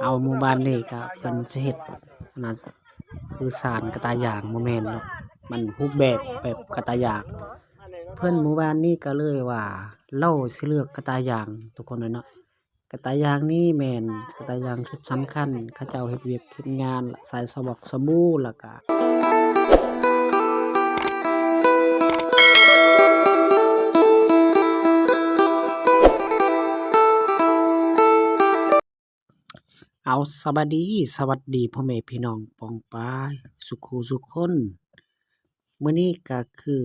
ເອົາ ໝູ່ບ້ານນີ້ກະເພິ່ນຊິເຮັດ ອັນນ່າ ຄືສານກະຕ່າຢາງ ບໍ່ແມ່ນເນາະ ມັນຮູບແບບ ແບບກະຕ່າຢາງ. ເພິ່ນ ໝູ່ບ້ານນີ້ກະເລີຍວ່າ ລາວຊິເລືອກກະຕ່າຢາງ ທຸກຄົນເອີຍເນາະ. ກະຕ່າຢາງນີ້ແມ່ນກະຕ່າຢາງຊຸດສຳຄັນ ເຂົາເຈົ້າເຮັດວຽກເຮັດງານ ລະສາຍສະບອກສະບູ ລະກະ ເອົາ ສະບາຍດີ ສະຫວັດດີພໍ່ແມ່ພີ່ນ້ອງປ້ອງປາຍສຸຂູສຸຄົນ. ມື້ນີ້ກະຄື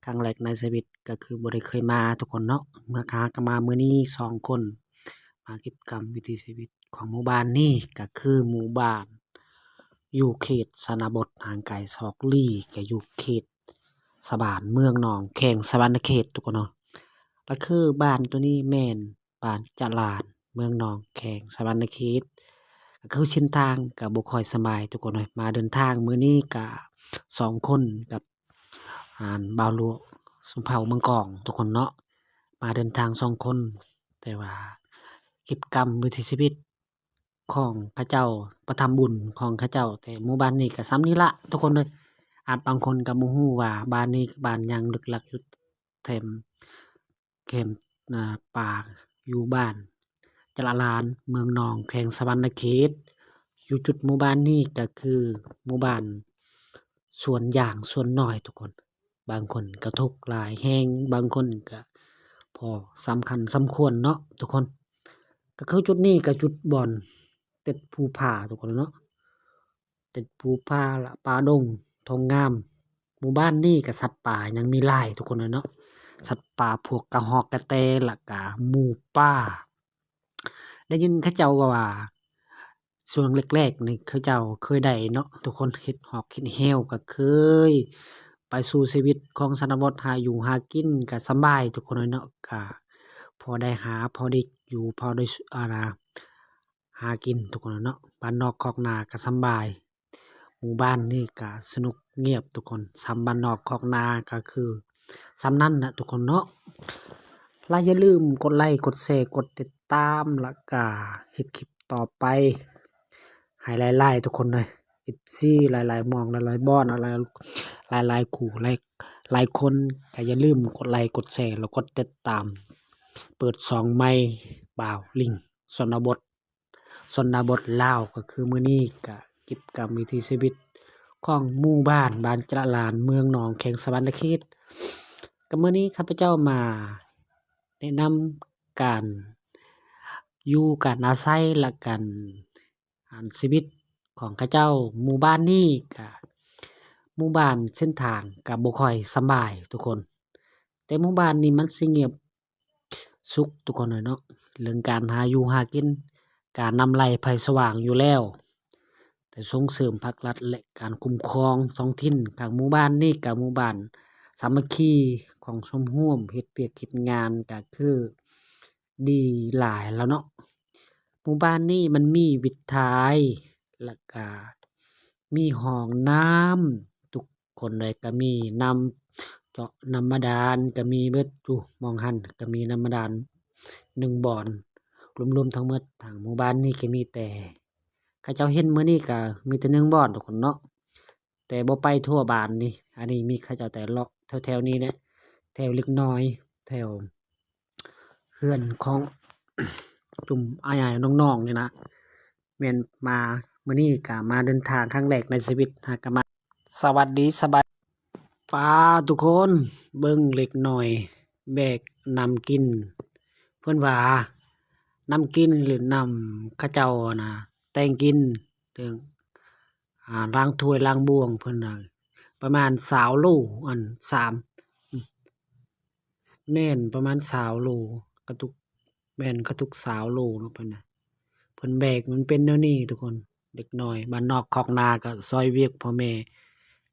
ຄັ້ງແລກໃນຊີວິດ ກະຄືບໍ່ໄດ້ເຄີຍມາທຸກຄົນເນາະ. ເມື່ອຫາກະມາມື້ນີ້ສອງຄົນ ມາກິດກຳວິຖີຊີວິດຂອງໝູ່ບ້ານນີ້ ກະຄືໝູ່ບ້ານຢູ່ເຂດຊົນນະບົດຫ່າງໄກສອກຫຼີກ ກະຢູ່ເຂດສະບານເມືອງໜອງ ແຂວງສະຫວັນນະເຂດ ທຸກຄົນເນາະ. ລະຄືບ້ານໂຕນີ້ແມ່ນ ບ້ານຈະລານ ເມືອງໜອງ ແຂວງສະຫວັນນະເຂດ ກະຄືເສັ້ນທາງກະບໍ່ຄ່ອຍສະບາຍທຸກຄົນເອີຍ. ມາເດີນທາງມື້ນີ້ກະສອງຄົນກັບ ອ່າ ບ່າວຫຼວງ ຊົນເຜົ່າເມືອງກອງ ທຸກຄົນເນາະ. ມາເດີນທາງສອງຄົນ ແຕ່ວ່າກິດກຳວິຖີຊີວິດຂອງເຂົາເຈົ້າ ປະທຳບຸນຂອງເຂົາເຈົ້າ ແຕ່ໝູ່ບ້ານນີ້ກະສ່ຳນີ້ລະທຸກຄົນເອີຍ. ອາດບາງຄົນກະບໍ່ຮູ້ວ່າບ້ານນີ້ກະບ້ານຫຍັງ ລຶກລັກຢູ່ແຖມ ແຄມ ອ່າ ປ່າ ຢູ່ບ້ານຈະລະລານ ເມືອງໜອງ ແຂວງສະຫວັນນະເຂດ. ຢູ່ຈຸດໝູ່ບ້ານນີ້ກະຄືໝູ່ບ້ານສວນຢາງສວນໜ້ອຍທຸກຄົນ. ບາງຄົນກະທຸກຫຼາຍແຮງ ບາງຄົນກະພໍສຳຄັນສຳຄວນເນາະທຸກຄົນ. ກະຄືຈຸດນີ້ກະຈຸດບ່ອນເຕັດພູຜາທຸກຄົນເນາະ. ເຕັດພູຜາ ລະປ່າດົງ ທົ່ງງາມ. ໝູ່ບ້ານນີ້ກະສັດປ່າຍັງມີຫຼາຍທຸກຄົນເອີຍເນາະ. ສັດປ່າພວກກະຮອກກະແຕ ລະກະໝູປ່າ. ໄດ້ຍິນເຂົາເຈົ້າເວົ້າວ່າ ຊ່ວງແລກໆນີ້ເຂົາເຈົ້າເຄີຍໄດ້ເນາະທຸກຄົນ ເຮັດຮອກເຮັດແຮ້ວ ກະເຄີຍໄປສູ່ຊີວິດຂອງຊົນນະບົດ ຫາຢູ່ຫາກິນກະສະບາຍທຸກຄົນເອີຍເນາະ. ກະພໍໄດ້ຫາ ພໍໄດ້ຢູ່ ພໍໄດ້ ອັນນ່າ ຫາກິນທຸກຄົນເນາະ. ບ້ານນອກຄອກນາກະສຳບາຍ. ໝູ່ບ້ານນີ້ກະສະໜຸກງຽບທຸກຄົນ. ສ່ຳບ້ານນອກຄອກນາກະຄືສ່ຳນັ້ນນະທຸກຄົນເນາະ. ລະຢ່າລືມກົດໄລ ກົດແຊ ກົດຕິດຕາມ ລະກະເຮັດຄລິບຕໍ່ໄປໃຫ້ຫຼາຍໆທຸກຄົນເດີ. ເອັຟຊີ ຫຼາຍໆໝ່ອງ ຫຼາຍໆບ່ອນ ຫຼາຍໆ ຫຼາຍໆຄູ່ ຫຼາຍໆຄົນ ກະຢ່າລືມກົດໄລ ກົດແຊ ລະກົດຕິດຕາມ ເປີດຊ່ອງໃໝ່ ບ່າວລິງ ຊົນນະບົດ ຊົນນະບົດລາວ. ກະຄືມື້ນີ້ກະກິດກຳວິຖີຊີວິດຂອງໝູ່ບ້ານ ບ້ານຈະລະລານ ເມືອງໜອງ ແຂວງສະຫວັນນະເຂດ. ກະມື້ນີ້ຂ້າພະເຈົ້າມາແນະນຳການຢູ່ ການອາໄສ ລະການ ອັນຊີວິດຂອງເຂົາເຈົ້າ. ໝູ່ບ້ານນີ້ກະ ໝູ່ບ້ານເສັ້ນທາງກະບໍ່ຄ່ອຍສະບາຍທຸກຄົນ ແຕ່ໝູ່ບ້ານນີ້ມັນສະຫງົບສຸກທຸກຄົນເອີຍເນາະ. ເລື່ອງການຫາຢູ່ຫາກິນກະນຳໄລ່ໄຟສະຫວ່າງຢູ່ແລ້ວ ແຕ່ສົ່ງເສີມພາກລັດ ແລະ ການຄຸ້ມຄອງທ້ອງຖິ່ນ. ທາງໝູ່ບ້ານນີ້ກະໝູ່ບ້ານສາມັກຄີຂອງຊົມຮ່ວມເຮັດວຽກເຮັດງານ ກະຄື ດີຫຼາຍແລ້ວເນາະ. ໝູ່ບ້ານນີ້ມັນມີວິດຖ່າຍ ລະກະມີຫ້ອງນ້ຳ ທຸກຄົນເລີຍ. ກະມີນ້ຳເຈາະ ນ້ຳບາດານ ກະມີເບິດ. ຢູ່ໝ່ອງຫັ້ນກະມີນ້ຳບາດານໜຶ່ງບ່ອນ. ລວມໆທັງໝົດທາງໝູ່ບ້ານນີ້ກະມີແຕ່ ເຂົາເຈົ້າເຫັນມື້ນີ້ກະມີແຕ່ໜຶ່ງບ່ອນທຸກຄົນເນາະ. ແຕ່ບໍ່ໄປທົ່ວບ້ານນີ້ ອັນນີ້ມີເຂົາເຈົ້າແຕ່ເລາະແຖວໆນີ້ແຫຼະ ແຖວເລັກນ້ອຍ ແຖວເຮືອນຂອງຈຸ່ມອ້າຍໆນ້ອງໆນີ້ນະ. ແມ່ນມາມື້ນີ້ກະມາເດີນທາງຄັ້ງແລກໃນຊີວິດ ຫາກະມາ ສະຫວັດດີ ສະບາຍ ປາ ທຸກຄົນ ເບິ່ງເດັກນ້ອຍແບກນ້ຳກິນ ເພິ່ນວ່ານ້ຳກິນ ຫຼື ນ້ຳເຂົາເຈົ້ານະ ແຕ່ງກິນ ເຖິງ ອ່າ ລ້າງຖ້ວຍລ້າງບ່ວງເພິ່ນນະ ປະມານຊາວໂລ ອັນ ສາມ ແມ່ນປະມານຊາວໂລ ກະຕຸກ ແມ່ນກະຕຸກຊາວໂລເນາະ ເພິ່ນນະ ເພິ່ນແບກມັນເປັນແນວນີ້ທຸກຄົນ. ເດັກນ້ອຍບ້ານນອກຄອກນາກະຊ່ອຍວຽກພໍ່ແມ່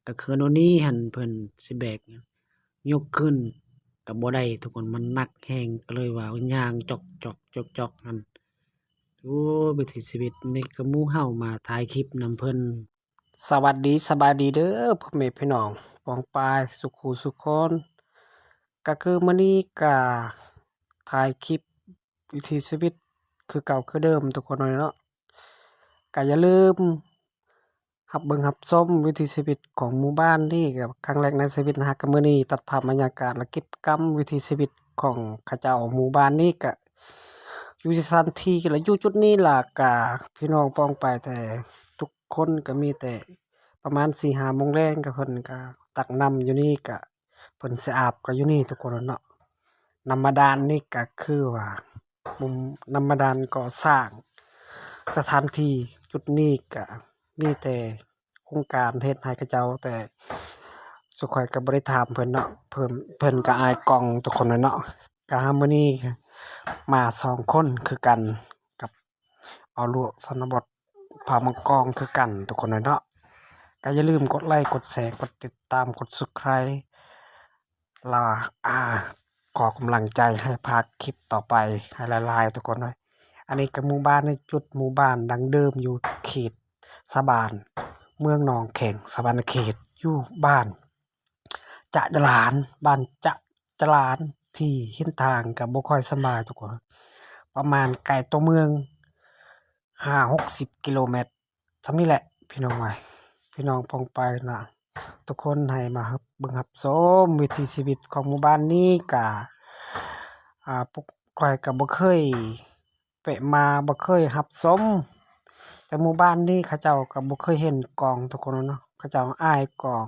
ກະຄືໂນນີ້ຫັ້ນ ເພິ່ນຊິແບກ ຍົກຂຶ້ນກະບໍ່ໄດ້ທຸກຄົນ ມັນໜັກແຮງ ກະເລີຍວ່າຍ່າງຈອກໆ ຈອກໆຫັ້ນ. ໂອ້ ວິຖີຊີວິດ ນີ້ກະໝູ່ເຮົາມາຖ່າຍຄລິບນຳເພິ່ນ. ສະຫວັດດີ ສະບາຍດີເດີ ພໍ່ແມ່ພີ່ນ້ອງປ້ອງປາຍສຸຂູສຸຄົນ. ກະຄືມື້ນີ້ກະຖ່າຍຄລິບວິຖີຊີວິດຄືເກົ່າຄືເດີມທຸກຄົນເອີຍເນາະ. ກະຢ່າລືມຮັບເບິ່ງຮັບຊົມວິຖີຊີວິດຂອງໝູ່ບ້ານນີ້ ກັບຄັ້ງແລກໃນຊີວິດນະ. ກະມື້ນີ້ຕັດພາບບັນຍາກາດ ແລະ ກິດກຳວິຖີຊີວິດຂອງເຂົາເຈົ້າໝູ່ບ້ານນີ້ ກະຢູ່ສະຖານທີ່ ແລະ ຢູ່ຈຸດນີ້ລະ. ກະພີ່ນ້ອງປ້ອງປາຍແຕ່ທຸກຄົນກະມີແຕ່ປະມານສີ່ຫ້າໂມງແລງ ກະເພິ່ນກະຕັກນ້ຳຢູ່ນີ້ ກະເພິ່ນຊິອາບກະຢູ່ນີ້ທຸກຄົນເນາະ. ນ້ຳບາດານນີ້ກະຄືວ່າ ມຸມນ້ຳບາດານກໍ່ສ້າງສະຖານທີ່ຈຸດນີ້ກະມີແຕ່ໂຄງການເຮັດໃຫ້ເຂົາເຈົ້າ ແຕ່ສຸຂ້ອຍກະບໍ່ໄດ້ຖາມເພິ່ນເນາະ ເພິ່ນ ເພິ່ນກະອາຍກ້ອງທຸກຄົນເນາະ. ກະມື້ນີ້ມາສອງຄົນຄືກັນກັບເອົາລວກຊະນະບົດ ພາມາກອງຄືກັນທຸກຄົນເນາະ. ກະຢ່າລືມກົດໄລ ກົດແຊ ກົດຕິດຕາມ ກົດ Subscribe ລະ ອາ ຂໍກຳລັງໃຈໃຫ້ພາກຄລິບຕໍ່ໄປໃຫ້ຫຼາຍໆ ທຸກຄົນເອີຍ. ອັນນີ້ກະໝູ່ບ້ານໃນຈຸດໝູ່ບ້ານດັ້ງເດີມຢູ່ເຂດສະບານ ເມືອງໜອງແຂງ ສະຫວັນນະເຂດ ຢູ່ບ້ານຈະຈະຫຼານ ບ້ານຈະຈະຫຼານ ທີ່ເສັ້ນທາງກະບໍ່ຄ່ອຍສະບາຍທຸກຄົນ ປະມານໄກຕົວເມືອງຫ້າຫົກສິບກິໂລແມັດ. ສ່ຳນີ້ແຫຼະພີ່ນ້ອງເອີຍ ພີ່ນ້ອງປ້ອງປາຍນະ ທຸກຄົນໃຫ້ມາຮັບເບິ່ງຮັບຊົມວິຖີຊີວິດຂອງໝູ່ບ້ານນີ້. ກະ ອາ ພວກຂ້ອຍກະບໍ່ເຄີຍແວະມາ ບໍ່ເຄີຍຮັບຊົມ ແຕ່ໝູ່ບ້ານນີ້ເຂົາເຈົ້າກະບໍ່ເຄີຍເຫັນກ້ອງທຸກຄົນເນາະ ເຂົາເຈົ້າອາຍກ້ອງ.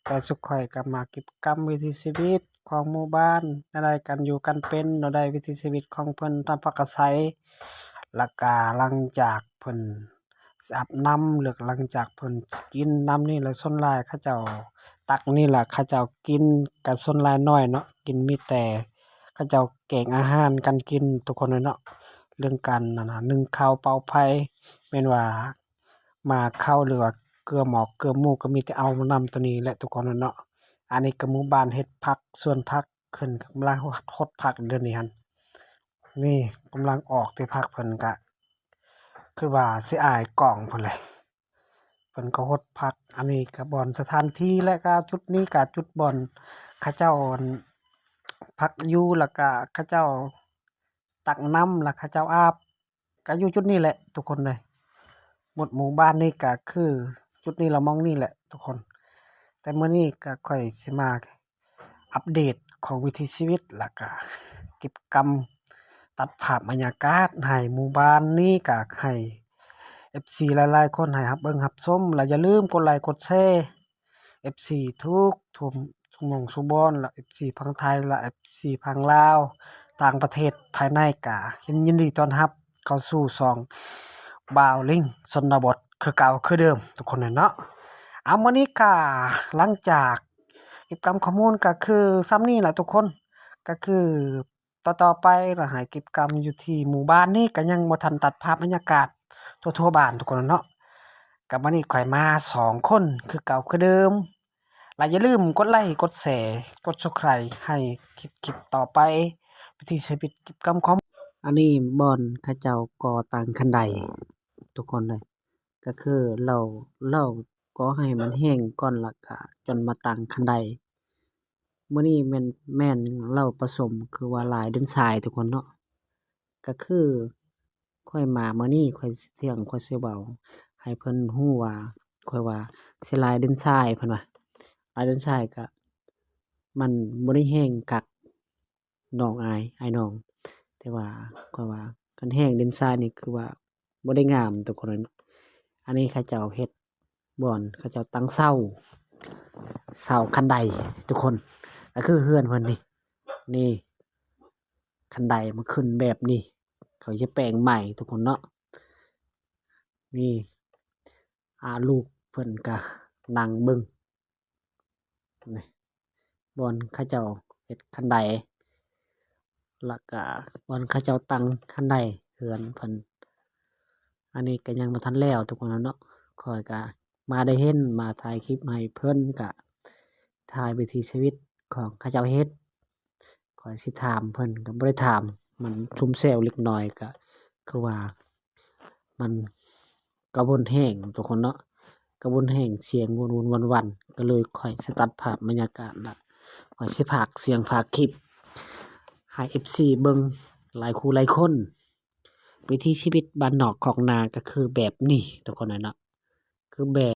ແຕ່ສຸຂ້ອຍກະມາກິດກຳວິຖີຊີວິດຂອງໝູ່ບ້ານ ແນວໃດການຢູ່ການເປັນ ແນວໃດວິຖີຊີວິດຂອງເພິ່ນ ຕາມພັກອາໄສ. ລະກະຫຼັງຈາກເພິ່ນອາບນ້ຳ ຫຼືຫຼັງຈາກເພິ່ນກິນນ້ຳນີ້ລະ ສ່ວນຫຼາຍເຂົາເຈົ້າຕັກນີ້ລະ ເຂົາເຈົ້າກິນກະສ່ວນຫຼາຍໜ້ອຍເນາະ ກິນມີແຕ່ເຂົາເຈົ້າແກງອາຫານການກິນທຸກຄົນເນາະ. ເລື່ອງການ ອັນນ່າ ໜຶ້ງເຂົ້າເປົ່າໄຟ ແມ່ນວ່າ ໝາເຂົ້າ ຫຼືວ່າເກືອໝອກເກືອໝູ ກະມີແຕ່ເອົາມານຳໂຕນີ້ແຫຼະທຸກຄົນເນາະ. ອັນນີ້ກະໝູ່ບ້ານເຮັດຜັກ ສວນຜັກ ເພິ່ນກຳລັງຫົດຜັກເດີຍວນີ້ຫັ້ນ ນີ້ກຳລັງອອກແຕ່ຜັກ ເພິ່ນກະຄືວ່າຊິອາຍກ້ອງເພິ່ນແຫຼະ ເພິ່ນກະຫົດຜັກ. ອັນນີ້ກະບ່ອນສະຖານທີ່ ແລະກະຈຸດນີ້ກະຈຸດບ່ອນເຂົາເຈົ້າ ອັນ ພັກຢູ່ ລະກະເຂົາເຈົ້າຕັກນ້ຳ ລະເຂົາເຈົ້າອາບ ກະຢູ່ຈຸດນີ້ແຫຼະທຸກຄົນເອີຍ. ໝົດໝູ່ບ້ານນີ້ກະຄືຈຸດນີ້ລະ ໝ່ອງນີ້ແຫຼະທຸກຄົນ. ແຕ່ມື້ນີ້ກະຂ້ອຍຊິມາອັບເດດຂອງວິຖີຊີວິດ ລະກະເກັບກຳ ຕັດພາບບັນຍາກາດໃຫ້ໝູ່ບ້ານນີ້ ກະໃຫ້ເອັຟຊີຫຼາຍໆຄົນໃຫ້ຮັບເບິ່ງຮັບຊົມ ລະຢ່າລືມກົດໄລກົດແຊ ເອັຟຊີທຸກທຸກໝ່ອງສູ່ບ່ອນ ລະເອັຟຊີຝັ່ງໄທ ລະເອັຟຊີຝັ່ງລາວ ຕ່າງປະເທດ ພາຍໃນ ກະຍິນ ຍິນດີຕ້ອນຮັບເຂົ້າສູ່ຊ່ອງບ່າວລິງຊົນນະບົດ ຄືເກົ່າຄືເດີມທຸກຄົນເນາະ. ເອົາ ມື້ນີ້ກະຫຼັງຈາກເກັບກຳຂໍ້ມູນກະຄືສ່ຳນີ້ລະທຸກຄົນ ກະຄື ຕໍ່ໆໄປລະໃຫ້ກິດກຳຢູ່ທີ່ໝູ່ບ້ານນີ້ ກະຍັງບໍ່ທັນຕັດພາບບັນຍາກາດທົ່ວໆບ້ານທຸກຄົນເນາະ. ກະມື້ນີ້ຂ້ອຍມາສອງຄົນຄືເກົ່າຄືເດີມ ລະຢ່າລືມກົດໄລ ກົດແຊ ກົດ Subscribe ໃຫ້ຄລິບ ຄລິບຕໍ່ໄປ ວິຖີຊີວິດກິດກຳຂອງ ອັນນີ້ບ່ອນເຂົາເຈົ້າກໍ່ຕັ້ງຄັນໄດທຸກຄົນເດີ. ກະຄືເຮົາ ເຮົາກໍ່ໃຫ້ມັນແຫ້ງກ່ອນ ລະກະຈົນມາຕັ້ງຄັນໄດ. ມື້ນີ້ແມ່ນ ແມ່ນເຮົາປະສົມ ຄືວ່າລາຍດິນຊາຍທຸກຄົນເນາະ. ກະຄືຂ້ອຍມາມື້ນີ້ ຂ້ອຍຊິຖຽງ ຂ້ອຍຊິເວົ້າໃຫ້ເພິ່ນຮູ້ວ່າ ຂ້ອຍວ່າຊິລາຍດິນຊາຍ ເພິ່ນວ່າລາຍດິນຊາຍກະມັນບໍ່ໄດ້ແຫ້ງຄັກ ນ້ອງອາຍ ອ້າຍນ້ອງ ແຕ່ວ່າຂ້ອຍວ່າຄັນແຫ້ງດິນຊາຍນີ້ຄືວ່າບໍ່ໄດ້ງາມທຸກຄົນເນາະ. ອັນນີ້ເຂົາເຈົ້າເຮັດບ່ອນ ເຂົາເຈົ້າຕັ້ງເສົາ ເສົາຄັນໄດທຸກຄົນ ກະຄືເຮືອນເພິ່ນນີ້ ນີ້ຄັນໄດມາຂຶ້ນແບບນີ້ ເຂົາຈະແປງໃໝ່ທຸກຄົນເນາະ. ນີ້ ອາ ລູກເພິ່ນກະນັ່ງເບິ່ງ ນີ້ ບ່ອນເຂົາເຈົ້າເຮັດຄັນໄດ ລະກະບ່ອນເຂົາເຈົ້າຕັ້ງຄັນໄດເຮືອນເພິ່ນ. ອັນນີ້ກະຍັງບໍ່ທັນແລ້ວທຸກຄົນເນາະ ຂ້ອຍກະມາໄດ້ເຫັນ ມາຖ່າຍຄລິບໃຫ້ເພິ່ນ ກະຖ່າຍວິຖີຊີວິດຂອງເຂົາເຈົ້າເຮັດ. ຂ້ອຍຊິຖາມເພິ່ນກະບໍ່ໄດ້ຖາມ ມັນຊຸ່ມແຊວເລັກນ້ອຍ ກະຄືວ່າ ມັນກະວົນແຮງທຸກຄົນເນາະ ກະວົນແຮງ ສຽງວຸ່ນໆວັນໆ ກະເລີຍຂ້ອຍຊິຕັດພາບບັນຍາກາດ ລະຂ້ອຍຊິພາກສຽງພາກຄລິບໃຫ້ເອັຟຊີເບິ່ງຫຼາຍຄູ່ຫຼາຍຄົນ. ວິຖີຊີວິດບ້ານນອກຄອກນາກໍຄືແບບນີ້ ທຸກຄົນເອີຍເນາະ ຄືແບບ